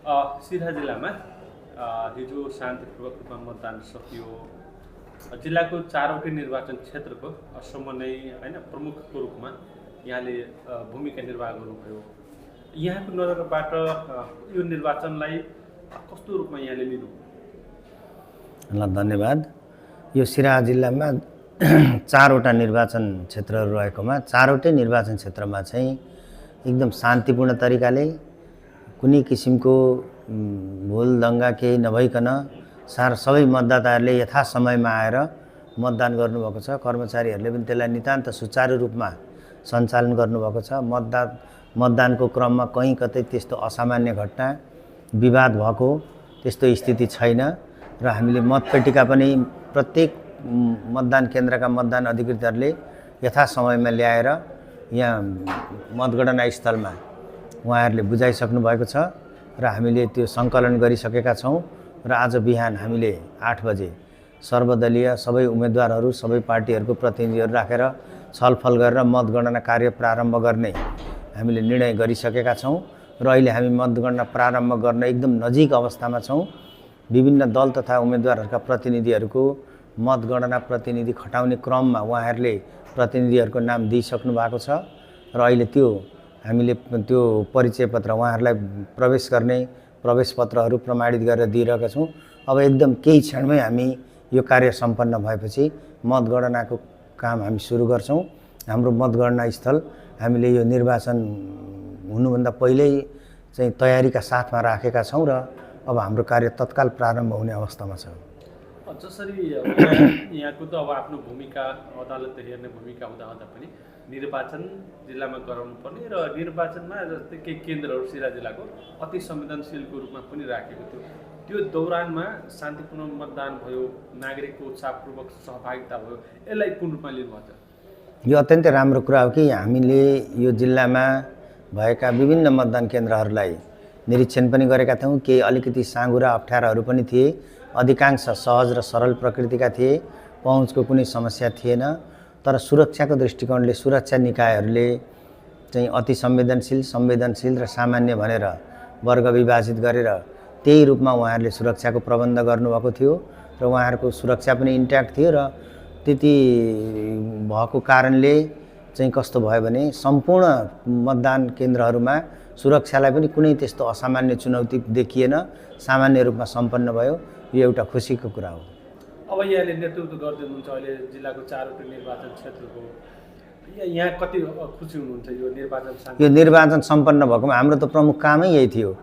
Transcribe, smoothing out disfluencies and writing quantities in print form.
सिराहा जिल्लामा हिजो शान्तिपूर्वक रूपमा मतदान सकियो। जिल्लाको चारवटै निर्वाचन क्षेत्रको समन्वय होइन प्रमुखको रूपमा यहाँले भूमिका निर्वाह गर्नुभयो। यहाँको नजरबाट यो निर्वाचनलाई कस्तो रूपमा यहाँले लिनु? ल धन्यवाद। यो सिराहा जिल्लामा चारवटा निर्वाचन क्षेत्रहरू रहेकोमा चारवटै निर्वाचन क्षेत्रमा चाहिँ एकदम शान्तिपूर्ण तरिकाले कुनै किसिमको भुल दङ्गा केही नभइकन सबै मतदाताहरूले यथा समयमा आएर मतदान गर्नुभएको छ। कर्मचारीहरूले पनि त्यसलाई नितान्त सुचारू रूपमा सञ्चालन गर्नुभएको छ। मतदानको क्रममा कहीँ कतै त्यस्तो असामान्य घटना विवाद भएको त्यस्तो स्थिति छैन र हामीले मतपेटिका पनि प्रत्येक मतदान केन्द्रका मतदान अधिकृतहरूले यथा समयमा ल्याएर यहाँ मतगणना स्थलमा उहाँहरूले बुझाइसक्नु भएको छ र हामीले त्यो सङ्कलन गरिसकेका छौँ र आज बिहान हामीले 8 बजे सर्वदलीय सबै उम्मेदवारहरू सबै पार्टीहरूको प्रतिनिधिहरू राखेर छलफल गरेर मतगणना कार्य प्रारम्भ गर्ने हामीले निर्णय गरिसकेका छौँ र अहिले हामी मतगणना प्रारम्भ गर्न एकदम नजिक अवस्थामा छौँ। विभिन्न दल तथा उम्मेदवारहरूका प्रतिनिधिहरूको मतगणना प्रतिनिधि खटाउने क्रममा उहाँहरूले प्रतिनिधिहरूको नाम दिइसक्नु भएको छ र अहिले त्यो हामीले त्यो परिचय पत्र उहाँहरूलाई प्रवेश गर्ने प्रवेश पत्रहरू प्रमाणित गरेर दिइरहेका छौँ। अब एकदम केही क्षणमै हामी यो कार्य सम्पन्न भएपछि मतगणनाको काम हामी सुरु गर्छौँ। हाम्रो मतगणना स्थल हामीले यो निर्वाचन हुनुभन्दा पहिल्यै चाहिँ तयारीका साथमा राखेका छौँ र अब हाम्रो कार्य तत्काल प्रारम्भ हुने अवस्थामा छ। जसरी यहाँको त अब आफ्नो भूमिका अदालतले हेर्ने भूमिका हुँदा पनि निर्वाचन जिल्लामा गराउनु पर्ने र निर्वाचनमा जस्तै केही केन्द्रहरू सिराहा जिल्लाको अति संवेदनशीलको रूपमा पनि राखेको थियो। त्यो दौरानमा शान्तिपूर्ण मतदान भयो, नागरिकको उत्साहपूर्वक सहभागिता भयो, यसलाई कुन रूपमा लिनुभएको छ? यो अत्यन्तै राम्रो कुरा हो कि हामीले यो जिल्लामा भएका विभिन्न मतदान केन्द्रहरूलाई निरीक्षण पनि गरेका थियौँ। केही अलिकति साँघुरा अप्ठ्याराहरू पनि थिए, अधिकांश सहज र सरल प्रकृतिका थिए, पहुँचको कुनै समस्या थिएन। तर सुरक्षाको दृष्टिकोणले सुरक्षा निकायहरूले चाहिँ अति संवेदनशील र सामान्य भनेर वर्ग विभाजित गरेर त्यही रूपमा उहाँहरूले सुरक्षाको प्रबन्ध गर्नुभएको थियो र उहाँहरूको सुरक्षा पनि इन्ट्याक्ट थियो र त्यति भएको कारणले चाहिँ कस्तो भयो भने सम्पूर्ण मतदान केन्द्रहरूमा सुरक्षालाई पनि कुनै त्यस्तो असामान्य चुनौती देखिएन, सामान्य रूपमा सम्पन्न भयो। यो एउटा खुसीको कुरा हो। अब यहाँले नेतृत्व गर्दै हुनुहुन्छ अहिले जिल्लाको चारवटा निर्वाचन क्षेत्रको, यहाँ कति खुसी हुनुहुन्छ यो निर्वाचन सम्पन्न भएकोमा? हाम्रो त प्रमुख कामै यही थियो।